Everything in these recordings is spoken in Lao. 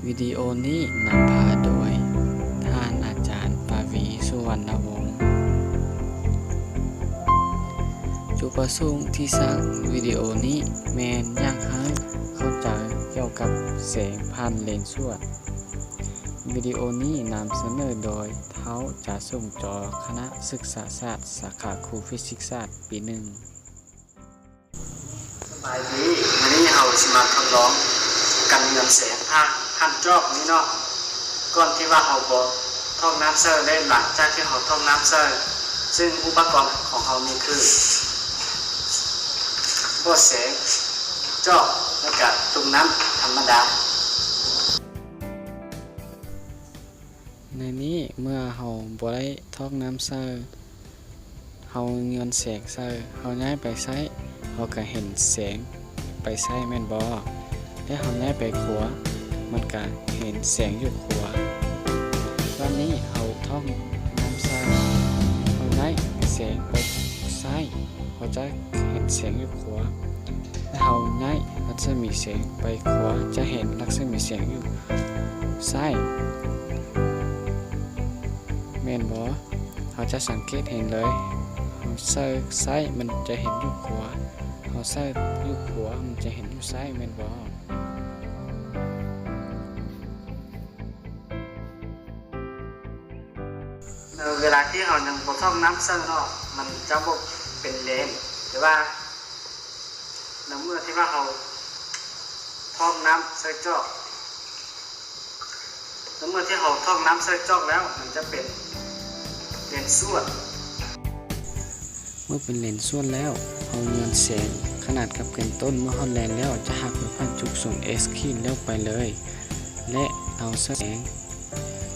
ວິດີໂອນີ້ນຳພາໂດຍ ທ່ານອາຈານ ປາວີ ສຸວັນນະວົງ. ຈຸດປະສົງທີ່ສ້າງວິດີໂອນີ້ແມ່ນຢາກໃຫ້ເຂົ້າໃຈກ່ຽວກັບແສງຜ່ານເລນສວດ. ວິດີໂອນີ້ນຳສະເໜີໂດຍ ທ້າວ ຈາສົງຈໍ ຄະນະສຶກສາສາດ ສາຂາຄູຟີຊິກສາດ ປີໜຶ່ງ. ສະບາຍດີ, ມື້ນີ້ເຮົາຊິມາທົດລອງການເງືອນແສງຜ່ານ ຜ່ານຈອກນີ້ເນາະ. ກ່ອນທີ່ວ່າເຮົາບໍ່ຖອກນ້ຳໃສ່ ແລະ ຫຼັງຈາກທີ່ເຮົາຖອກນ້ຳໃສ່, ຊຶ່ງອຸປະກອນຂອງເຮົາມີຄື ບໍ່ແສງ, ຈອກ ແລະ ກະຕຸ່ມນ້ຳທຳມະດາ. ໃນນີ້ເມື່ອເຮົາບໍ່ໄດ້ຖອກນ້ຳໃສ່, ເຮົາເງືອນແສງໃສ່, ເຮົາຍ້າຍໄປຊ້າຍ, ເຮົາກະເຫັນແສງໄປຊ້າຍແມ່ນບໍ່? ແລະ ເຮົາຍ້າຍໄປຂວາ, ມັນກະເຫັນແສງຢູ່ຂວາ. ບາດນີ້ເຮົາຖອກນ້ຳໃສ່, ເຮົາຍ້າຍແສງໄປຊ້າຍ, ເຮົາຈະເຫັນແສງຢູ່ຂວາ. ເຮົາຍ້າຍລັດສະໝີແສງໄປຂວາ, ຈະເຫັນລັດສະໝີແສງຢູ່ຊ້າຍ ແມ່ນບໍ່? ເຮົາຈະສັງເກດເຫັນເລີຍ, ເຮົາໃສ່ຊ້າຍ ມັນຈະເຫັນຢູ່ຂວາ, ເຮົາໃສ່ຢູ່ຂວາ ມັນຈະເຫັນຢູ່ຊ້າຍ ແມ່ນບໍ່? ໃນເວລາທີ່ເຮົາຍັງບໍ່ຖອກນ້ຳໃສ່ເນາະ, ມັນຈະບໍ່ເປັນເລນ, ແຕ່ວ່າໃນເມື່ອທີ່ວ່າເຮົາຖອກນ້ຳໃສ່ຈອກ, ໃນເມື່ອທີ່ເຮົາຖອກນ້ຳໃສ່ຈອກແລ້ວ, ມັນຈະເປັນເລນສວດ. ເມື່ອເປັນເລນສວດແລ້ວ, ເຮົາເງືອນແສງຂະໜາດກັບເກນຕົ້ນ, ເມື່ອຮອດແລນແລ້ວ ຈະຫັກໄປຜ່ານຈຸດສູນເອັກຊິດແລ້ວໄປເລີຍ ແລະ ເຮົາໃສ່ແສງ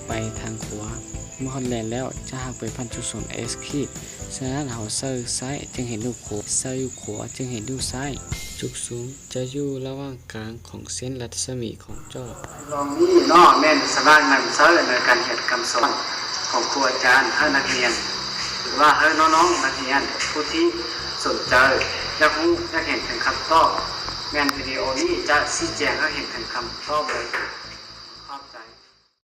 ໄປທາງຂວາ, ເມື່ອຮອດແລນແລ້ວ ຈະຫັກໄປຜ່ານຈຸດສູນເອັກຊິດ. ສະນັ້ນ ເຮົາໃສ່ຊ້າຍຈຶ່ງເຫັນຢູ່ຂວາ, ໃສ່ຢູ່ຂວາຈຶ່ງເຫັນຢູ່ຊ້າຍ. ຈຸດສູນຈະຢູ່ລະຫວ່າງກາງຂອງເສັ້ນລັດສະໝີຂອງຈອກ. ລອງນີ້ເນາະ ແມ່ນສະຫຼາກນຳໃຊ້ໃນການຮຽນການສອນຂອງຄູອາຈານໃຫ້ນັກຮຽນ ຫຼືວ່າໃຫ້ນ້ອງໆນັກຮຽນຜູ້ທີ່ສົນໃຈ ຢາກຮູ້ ຢາກເຫັນເຖິງຄຳຕອບ, ແມ່ນວິດີໂອນີ້ຈະຊີ້ແຈງໃຫ້ເຫັນເຖິງຄຳຕອບເລີຍ.